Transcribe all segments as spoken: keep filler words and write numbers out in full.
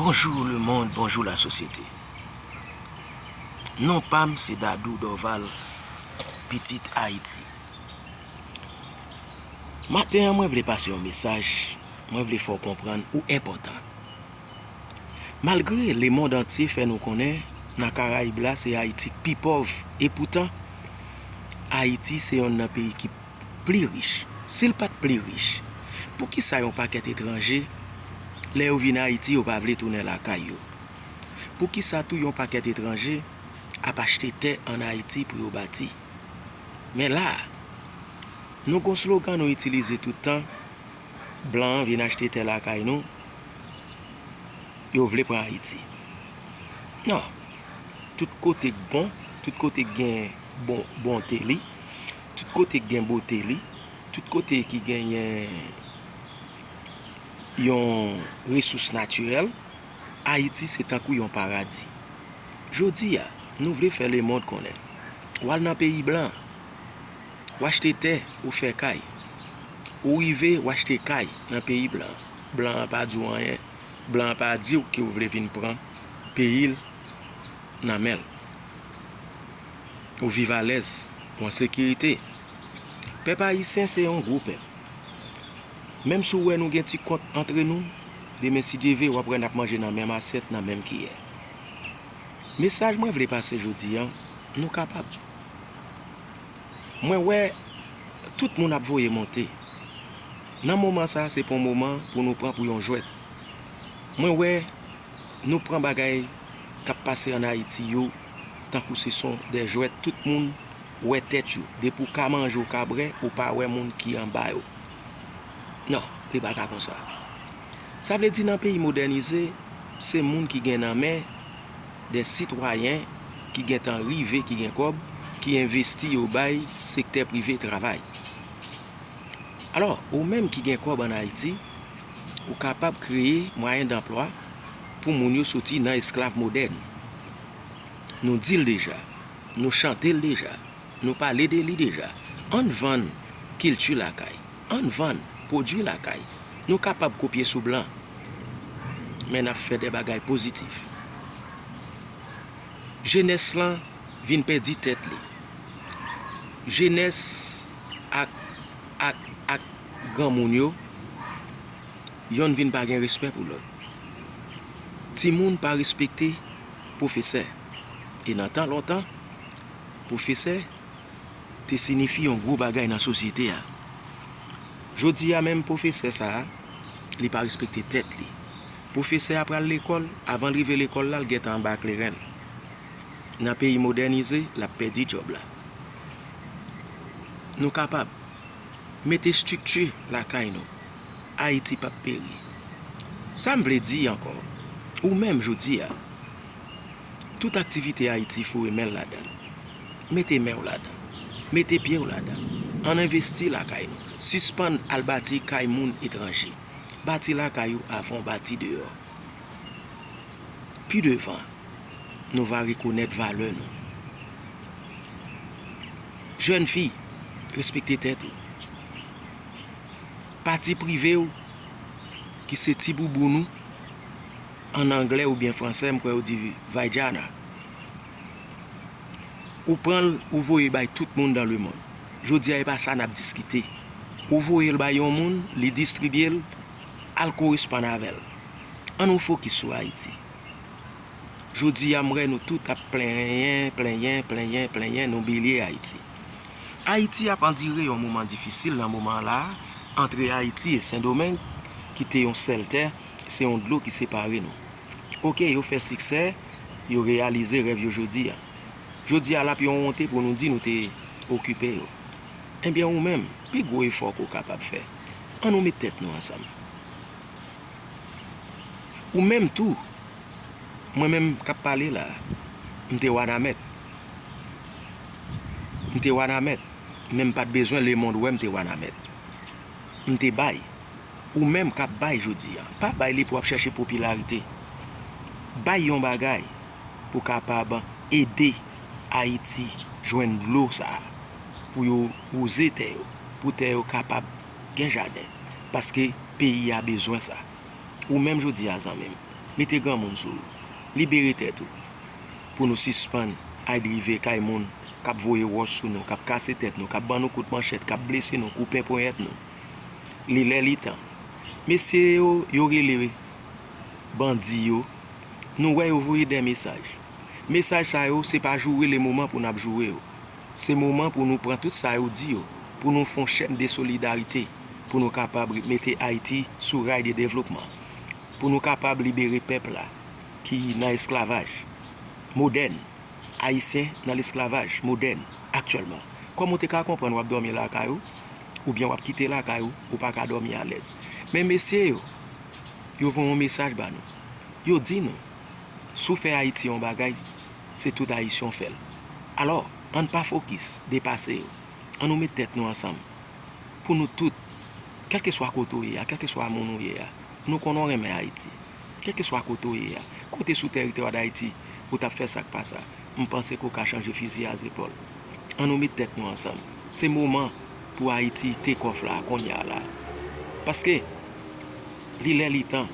Bonjou lemonn, bonjou lasosyete. Non pa m se Dadou Dorval, pitit Ayiti. Maten an, mwen vle pase yon mesaj, mwen vle fè w konprann ou enpòtan. Malgre lemonn antye fè nou konnen nan Karayib la se Ayiti k pi pòv, epoutan, Ayiti se yonn nan peyi ki pli rich. Si l pa t pli rich, poukisa yon pakèt etranje, lè yo vin Ayiti, yo pa vle tounen lakay yo? Poukisa tou yon pakèt etranje ap achte tè ann Ayiti pou yo bati? Men la a, nou gon slogan nou itilize tout tan, blan an vin achte tè lakay nou, yo vle pran Ayiti. Non. Tout kote k bon, tout kote k gen bon, bonte li, tout kote k gen bote li, tout kote ki genyen yon resous natirèl, Ayiti se tankou yon paradi. Jodi a, nou vle fè lemonn konnen, w al nan peyi blan, w achte tè, ou fè kay. Ou rive, w achte kay nan peyi blan. Blan an pa di w anyen. Blan an pa di w ke w vle vin pran peyi l nan men l. Ou viv alèz, ou an sekirite. Pèp ayisyen se yon gwo pèp. Menm si w wè nou gen ti kont antre nou, demen si Dye vle, w ap wè n ap manje nan menm asyèt, nan menm kiyè. Mesaj mwen vle pase jodi a, nou kapab. Mwen wè tout moun ap voye monte. Nan moman sa a, se pa yon moman pou nou pran pou yon jwèt. Mwen wè nou pran bagay k ap pase ann Ayiti yo tankou se son dè jwèt. Tout moun wè tèt yo. Depi w ka manje, w ka bwè, ou pa wè moun ki anba yo. Non, li pa ka konsa. Sa vle di nan peyi modènize, se moun ki gen nan men dè sitwayen ki gentan rive, ki gen kòb, ki envesti yo bay sektè prive travay. Alò, ou menm ki gen kòb ann Ayiti, ou kapab kreye mwayen danplwa pou moun yo soti nan esklav modèn. Nou di l deja, nou chante l deja, nou pale de li deja. Ann vann kilti lakay, ann vann pwodui lakay. Nou kapab kopye sou blan, men n ap fè de bagay pozitif. Jenès lan vin pèdi tèt li. Jenès ak, ak, ak granmoun yo, yonn vin pa gen respè pou lòt. Timoun pa respekte pwofesè. E nan tan lontan, pwofesè te sinifye yon gwo bagay nan sosyete a. Jodi a menm pwofesè sa a, li pa respekte tèt li. Pwofesè a pral lekòl, avan l rive lekòl la, l gentan anba kleren l. Nan peyi modènize, l ap pèdi djòb la. Nou kapab mete estrikti lakay nou. Ayiti p ap peri. Sa m vle di ankò, ou menm jodi a, tout aktivite Ayiti foure men l ladan l. Mete men w ladan. Mete pye w ladan. Ann envesti lakay nou. Sispann al bati kay moun etranje. Bati lakay ou avan w bati deyò. Pi devan, nou va rekonèt valè nou. Jèn fi, respekte tèt ou. Pati prive w, ki se ti bouboun ou, ann anglè oubyen fransè, m kwè yo di vagina. Ou pran l, ou voye bay tout moun dans le monde. Jodi a, e pa sa n ap diskite. Ou voye l bay yon moun, li distribye l, al koresponn avè l. Ann nou fokis sou Ayiti. Jodi a, m wè nou tout ap plenyen, plenyen, plenyen, plenyen, nou bliye Ayiti. Ayiti ap andire yon moman difisil nan moman la a, antre Ayiti e Sendomeng, ki te yon sèl tè, se yon dlo ki separe nou. Oke, yo fè siksè, yo reyalize rèv yo jodi a. Jodi a, l ap yon wonte pou nou di nou te okipe yo. Ebyen, ou menm, pi gwo efò ke w kapab fè, ann nou met tèt nou ansanm. Ou menm tou, mwen menm k ap pale la a, m te Wanament. M te Wanament, men m pa t bezwen lemonn wè m te Wanament. M te bay. Ou menm k ap bay jodi a, pa bay li pou w ap chèche popilarite. Bay yon bagay pou w kapab ede Ayiti jwenn dlo sa a, pou yo wouze tè yo, pou tè yo kapab gen jaden, paske peyi a bezwen sa. Ou menm jodi a, zanmi m, Mete granmoun sou ou. Libere tèt ou. Pou nou sispann al rive kay moun k ap voye wòch sou nou, k ap kase tèt nou, k ap ban nou kout manchèt, k ap blese nou, koupe ponyèt nou. Li lè li tan. Mesye yo, yo rele bandi yo. Nou wè yo voye de mesaj. Mesaj sa yo, se pa joure le moman pou n ap joure yo. Se moman pou nou pran tout sa yo di yo, pou nou fè yon chèn de solidarite, pou nou kapab mete Ayiti sou ray de devlopman, pou nou kapab libere pèp la ki nan esklavaj modèn. Ayisyen nan lesklavaj modèn aktyèlman. Kòman w te ka konprann w ap dòmi lakay ou, oubyen w ap kite lakay ou, ou pa ka dòmi alèz? Men mesye yo, yo voye yon mesaj ba nou. Yo di nou, si w fè Ayiti yon bagay, se tout Ayisyen w fè l. Alò, ann pa fokis depase yo. Ann nou met tèt nou ansanm. Pou nou tout, kèlkeswa kote w ye a, kèlkeswa moun ou ye a, nou konnen w renmen Ayiti. Kèlkeswa kote w ye a, kote sou tèritwa Dayiti ou t ap fè sa k pa sa, m panse ke w ka chanje fizi a zepòl. Ann nou met tèt nou ansanm. Se moman pou Ayiti take off la, kounye a la. Paske, li lè li tan,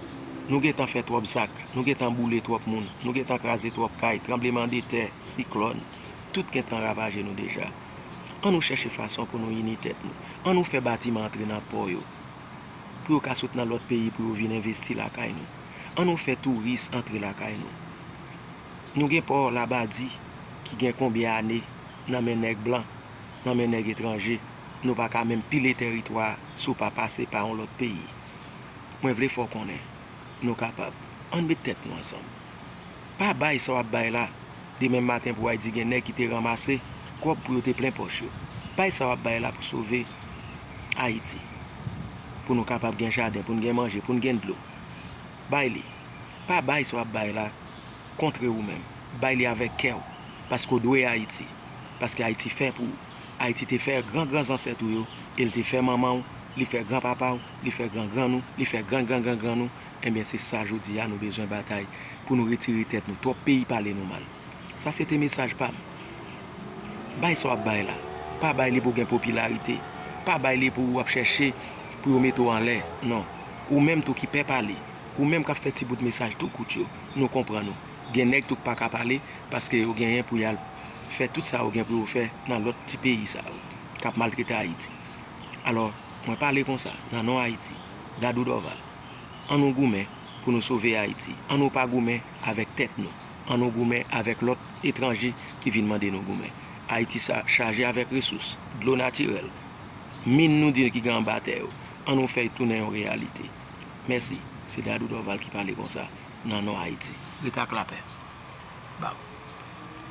nou gentan fè twòp zak, nou gentan boule twòp moun, nou gentan kraze twòp kay, tranblemanntè, siklòn, tout gentan ravaje nou deja. Ann nou chèche fason pou nou ini tèt nou. Ann nou fè batiman antre nan pò yo, pou yo ka sot nan lòt peyi pou yo vin envesti lakay nou. Ann nou fè touris antre lakay nou. Nou gen pò Labadi ki gen konbyen ane nan men nèg blan, nan men nèg etranje. Nou pa ka menm pile tèritwa si w pa pase pa yon lòt peyi. Mwen vle fè w konnen, nou kapab. Ann met tèt nou ansanm. Pa bay sa w ap bay la. Demen maten pou w al di gen nèg ki te ranmase kòb pou yo te plen pòch yo. Bay sa w ap bay la pou sove Ayiti. Pou nou kapab gen jaden, pou n gen manje, pou n gen dlo. Bay li. Pa bay sa w ap bay la kontre ou menm. Bay li avèk kè w. Paske w dwe Ayiti. Paske Ayiti fè pou ou. Ayiti te fè gran gran zansèt ou yo, e l te fè manman w, li fè gran papa w, li fè gran grann ou, li fè gran gran gran grann ou. Ebyen, se sa jodi a nou bezwen batay pou nou retire tèt nou. Twòp peyi pale nou mal. Sa se te mesaj pa m. Bay sa w ap bay la. Pa bay li pou w gen popilarite. Pa bay li pou w ap chèche pou yo mete w anlè. Non. Ou menm tou ki pè pale. Ou menm k ap fè ti bout mesaj tou kout yo. Nou konprann ou. Gen nèg tou k pa ka pale paske yo genyen pou y al fè tout sa yo gen pou yo fè nan lòt ti peyi sa yo k ap maltrete Ayiti. Alò, mwen pale konsa, nan non Ayiti, Dadou Dorval. Ann nou goumen pou nou sove Ayiti. Ann nou pa goumen avèk tèt nou. Ann nou goumen avèk lòt etranje ki vin mande nou goumen. Ayiti sa chaje avèk resous, dlo natirèl, min nou di ki gen anba tè yo. Ann nou fè l tounen yon reyalite. Mèsi. Se Dadou Dorval ki pale konsa, nan non Ayiti. Ret ak lapè. Baw.